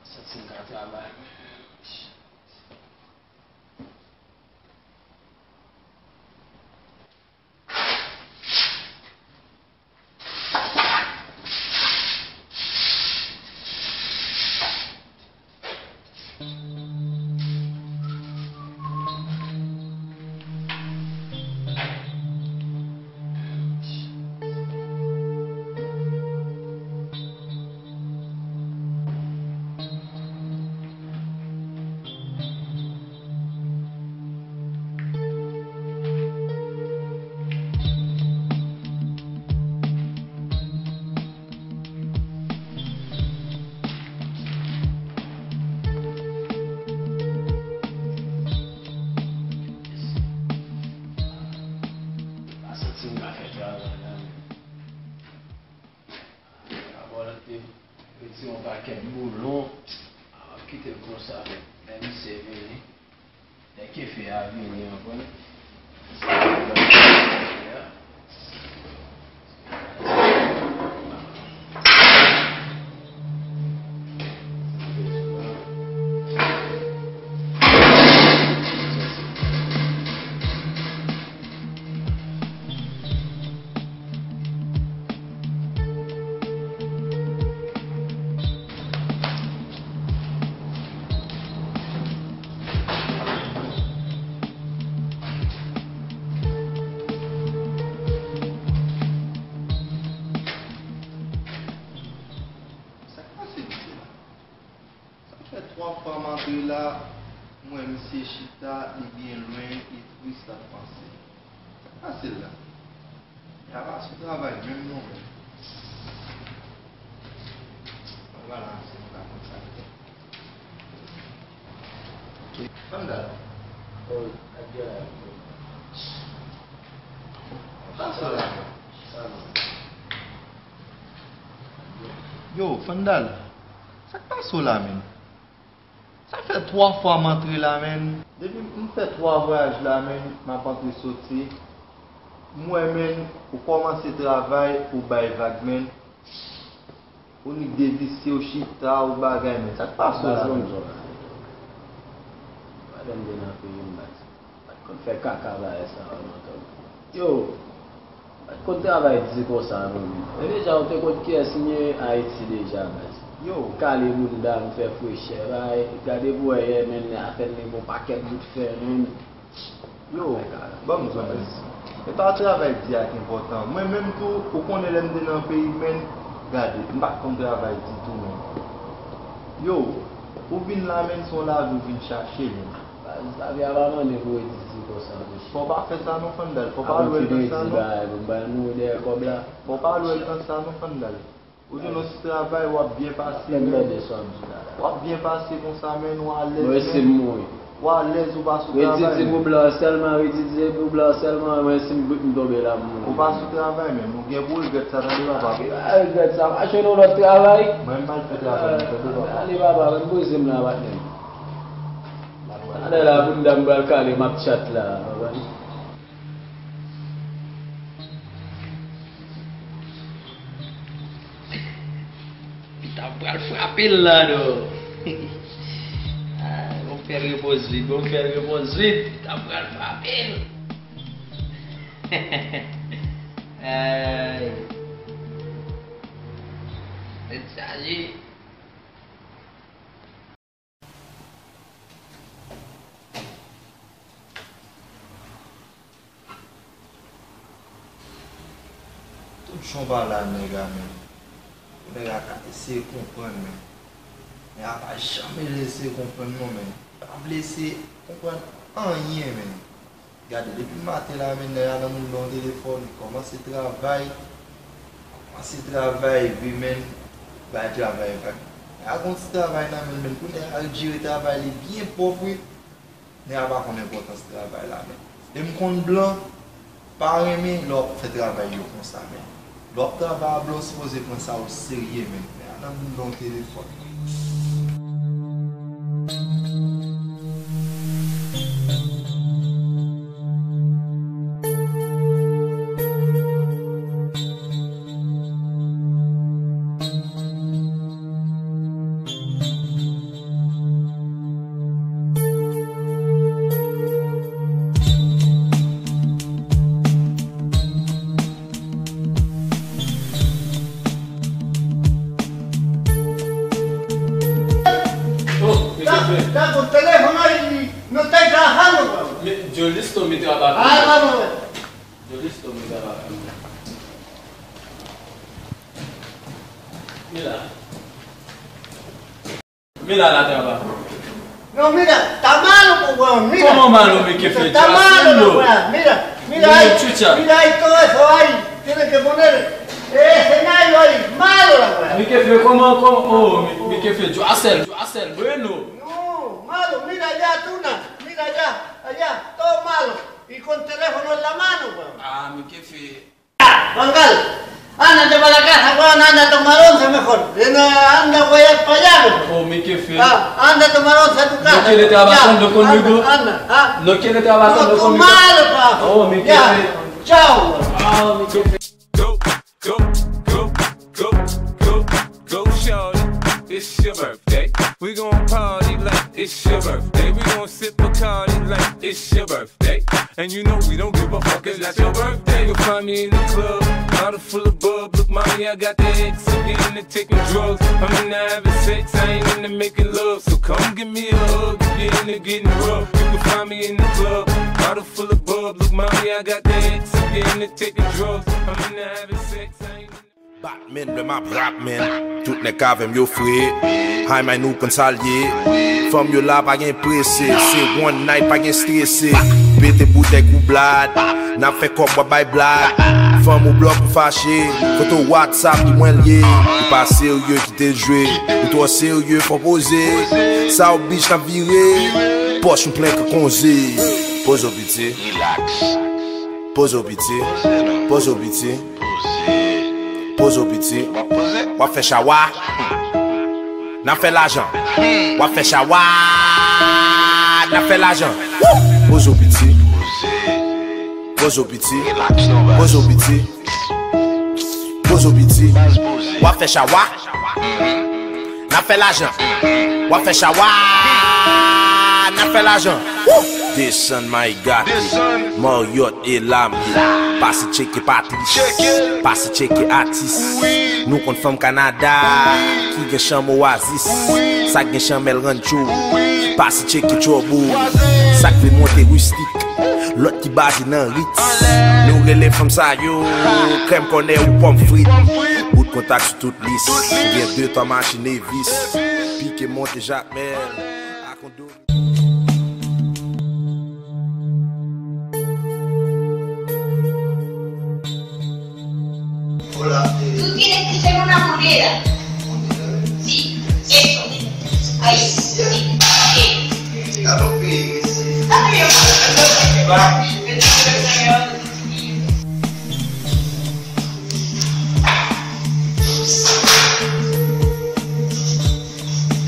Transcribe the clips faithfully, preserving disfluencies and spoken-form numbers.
Santi m ka travay. Pa santi m ka fè travay la menm. Rapò te retire yon pakèt boulon. A, kite l konsa. Lè misye vini, lè kefe a vini ankò. Sa k pase misye la? Sa fè twa fwa m antre la, m wè misye chita, li byen lwen, li tris, l ap panse. Sa k pase l la? Li a pa sou travay menm non, menm. Mwen pral ranse m pa konn sa k fè. Fandal. Oh, ak gen la. Sa sou la. Yo, Fandal. Sa k pase w la, menm? Sa fè twa fwa m antre la, menm. Depi m fè twa vwayaj la, menm, m ap antre soti. M wè, menm, ou kòmanse travay, ou bay vag, menm. Ou nik devisye, ou chita, ou bagay, menm. Sa k pase w la, menm? Madanm te nan peyi m, baz. Pa t konn fè kaka bagay sa yo non, Tòg. Yo, pa t konn travay di konsa non, men. Men deja, ou te konn kiyès m ye Ayiti deja, baz. Yo. Kale bounda m, fè frechè, bay. Gade pou wè yè, men, afè n li gon pakèt bout fè, men. Yo, ban m zòn, men. E pa travay di a ki enpòtan. Mwen menm tou, ou konnen lè m te nan peyi, men, gade, m pa t konn travay ditou, men. Yo, ou vin la, men, se yon lavi ou vin chache, men. Baz, lavi a pa mande pou w ret isi konsa, mesye. Fò w pa fè sa non, Fandal. Fò w pa lwe l nan sa non. Fò w pa lwe l nan sa non, Fandal. Ou jwenn yon ti travay, w ap byen pase, men. W ap byen pase konsa, men, ou alèz, men. Ou alèz, ou pa sou travay, men. Ret isi pou blan sèlman, ret isi pou blan sèlman, mwen si m bout m tonbe la, m mouri. Ou pa sou travay, men. Ou gen pou w regrèt sa, tande, papa. Ki pa regrèt sa, m a jwenn yon lòt travay. Mwen, m al fè travay, men, tande, papa. Ale, papa, men, poze m la, patnè. Talè la, bounda m pral kale, m ap tchat la. Pita pral frape l la, non. Ah, bon fè repons vit, bon fè repons vit. Pita pral frape l. Ay. Tèt chaje. Tout jan w pale a nèg la, men. Nèg la ka eseye konprann, men. Nèg la pa janm eseye konprann, non, men. Pa vle eseye konprann anyen, men. Gade, depi maten la, men, nèg la nan moun nan yon telefòn, li kòmanse travay, kòmanse travay, wi, men, bay travay vag. Nèg la gon ti travay nan men l, men, pou nèg la jere travay li byen pwòp, wi. Nèg la pa konn enpòtans travay la, men. E m konn blan pa renmen lè w ap fè travay yo konsa, men. Lè w ap travay a blan, w sipoze pran sa o serye, men. Nèg la nan moun nan yon telefòn. Tankou telefòn nan, nou te travay nou. Mi-, yo listo mi trabajo. Ah, vamos a ver. Yo listo mi trabajo. Mira. Mira la trabajo. No, mira, está malo, pues, weón, mira. ¿Cómo malo, mi jefe? Está malo, pues, weón, mira, mira ahí, mira ahí todo eso ahí. Tienen que poner ese escenario ahí, malo la weá. Mi jefe, ¿cómo, cómo? Oh, mi, mi jefe, yo hacer, yo hacer, bueno. No, malo, mira allá, Tuna, mira allá, allá, todo malo. Y con teléfono en la mano, weón. Ah, mi jefe. Juan Carlos, ándate para la casa, weón, anda a tomar once mejor. Anda, anda a guayar para allá, mejor. Oh, mi jefe. Ah, anda a tomar once a tu casa. ¿No quiere trabajar conmigo? Anda, anda, ah. ¿No quiere trabajar conmigo? No, tú malo, pa. Oh, mi jefe. Chao. Oh, mi jefe. Go, go, go, go, go, go, shorty. It's your birthday. We gon' party like it's your birthday. We gon' sip Bacardi like it's your birthday. And you know we don't give a fuck, it's not your birthday. You'll find me in the club, bottle full of bub. Look, mommy, I got the X. If you're into taking drugs, I'm into having sex. I ain't into making love. So come give me a hug if you're into getting rough. You can find me in the club, bottle full of bub. Look, mommy, I got the X. If you're into taking drugs, I'm into having sex. I ain't into Batman, lè m ap rap, man. Tout nèg k avè m yo fre. Hay may nou konn sa l ye. Fanm yo la pa gen prese. Se one night, pa gen strese. Pete boutèy kou blad. N ap fè kòb w ap bay blag. Fanm ou blòk ou fache. Foto WhatsApp li mwen l ye. Ou pa serye kite l jwe. Ou twò serye fò poze. Sa w bitch n ap vire. Pòch ou plen k konze. Poze w piti. Relax. Poze w piti. Poze w piti. Poze w piti. W ap fè chawa. N ap fè lajan. W ap fè chawa. N ap fè lajan. Woo! Poze w piti. Poze w piti. Poze w piti. Poze w piti. W ap fè chawa. N ap fè lajan. W ap fè chawa. N ap fè lajan. Woo! Desann may gate. Marriott e Lame. Pase tcheke Patrice. Pase tcheke atis. Nou konn fanm Kanada ki gen chanm Oasis. Sa k gen chanm El Rancho. Pase tcheke Trouble. Sa k vle monte Rustic. Lòt ki baze nan Ritz. Nou rele fanm sa yo krèm kònè ou pòm frit. Bout kontak sou tout lis. Gen de twa machin Evis. Pike monte Jakmèl. Ak on do. Tú tienes que ser una moneda. Sí, eso. Ahí, sí. Está bien.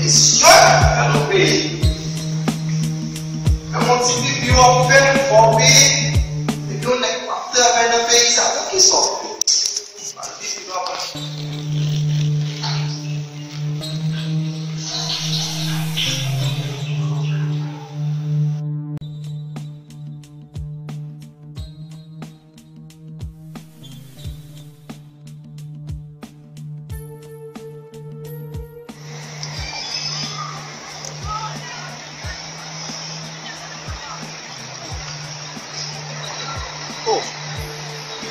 Mesye, gade yon peyi. Menm yon ti pipi w ap fè, fò w peye. Epi yon nèg p ap travay nan peyi sa, poukisa w peye? Mal pipi papa. Oh,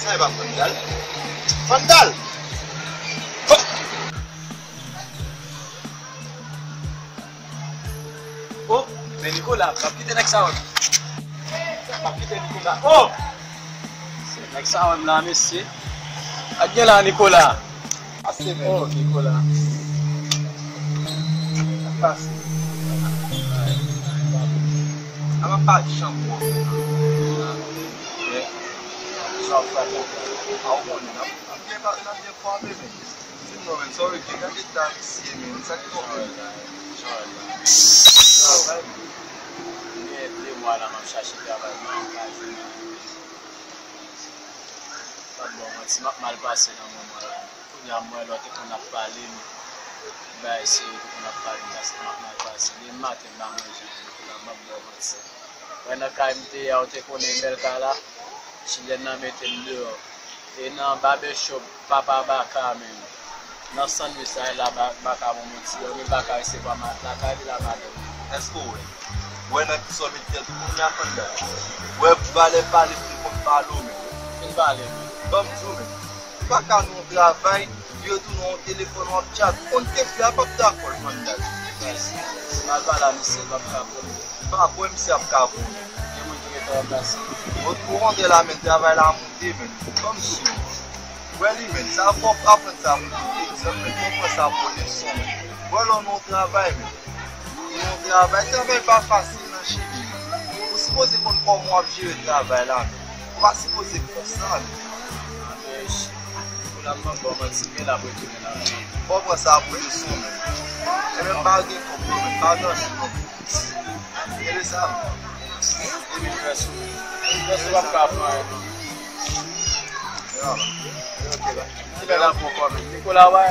sa e pa Fandal? Fandal! Ho! Oh, men Nicolas, m ap kite nèg sa wè m. M ap kite Nicolas. Oh! Se nèg sa wè m la, mesye. Ak gen la, Nicolas. Pase, men. Oh, Nicolas. Pase. A m ap pa janm wè w. Men, sa w fè la, a w konnen, n ap, n ap byen pale, n ap byen fòme, men. Di m non, men, sa w regle, gade eta misye, men, sa k pwoblèm la? Travay. Gen de mwa la, m ap chache travay, men m pa jwenn. Pa t ba w manti, m ap mal pase nan moman la. Kounye a, m wè lè w te konn ap pale m, bay serye, te konn ap pale m, paske m ap mal pase. Demen maten, m pa manje anyen, kounye a, m ap ba w manti. Mwen nan kay m te ye a, ou te konnen Melka la, chilyèn nan mete m deyò. E nan barbershop papa Baka menm, nan sandwich sa la, Ba-, Baka ban m yon ti, ebyen Baka resevwa m lakay li la, madanm. Èske w wè? Ou wè nan ki sa w met tèt ou kounye a, Fanda? Ou wè valè pale m te konn pale w, men. Fin pale, men. Ban m di w, men. Ou pa ka nan yon travay, vire tounen yon telefòn w ap tchat. Konn te fè a p ap dakò l, Fanda. Al pale a misye, l p ap ka bon. Pa kwè misye ap ka bon. Gen moun ki gentan ranplase. Ou, ou rantre la, men travay la monte, men. Ban m di w, men. Ou wè li, men. Sa fò w aprann sa pou egzanp, men. Fò w pran sa pou leson, men. Ou wè lè w nan yon travay, men. Ou nan yon travay, travay pa fasil nan chili, men. Ou sipoze konn kòman w ap jere travay la, men. Ou pa sipoze konsa, men. Pou la m ban w manti, men l ap retounen la. Fò w pran sa pou leson, men. E men m pa gen kòb, non, men. M pa gen anyen, non. Gade sa. Epi frè sou. Frè sou ap ka pran. Ya. Ok, la. Ti bèl ap pran kò, men. Nikola, wè.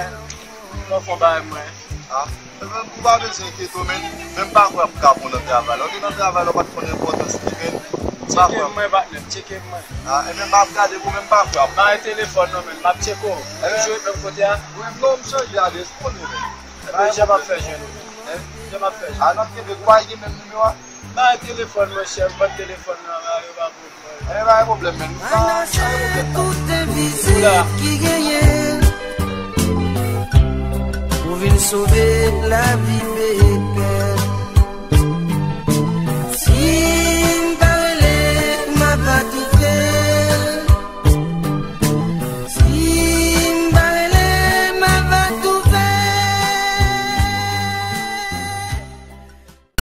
Mwen fon bagay mwen. Ah. Ou pa bezwen enkyete w, men. Men m pa kwè ap ka bon nan travay la. Ou te nan travay la, ou pa t konn enpòtans li, men. M pa kwè. Tcheke mwen, patnè, tcheke mwen. Ah, e men m ap gade pou men m pa kwè ap. Bay telefòn nan, men. M ap tcheke w. Ou jwe menm kote a? Wi, non, m chanje adrès, ou konnen, men. Ebyen, jan m ap fè jwenn ou? Jan m ap fè jwenn ou? Ah, n ap kenbe, ou pa gen menm nimewo a? Bay telefòn, monchè, m pran telefòn nan, la, yo pa bon. E pa gen pwoblèm, men. Pandan se tout envizib ki genyen pou vin sove lavi Baker.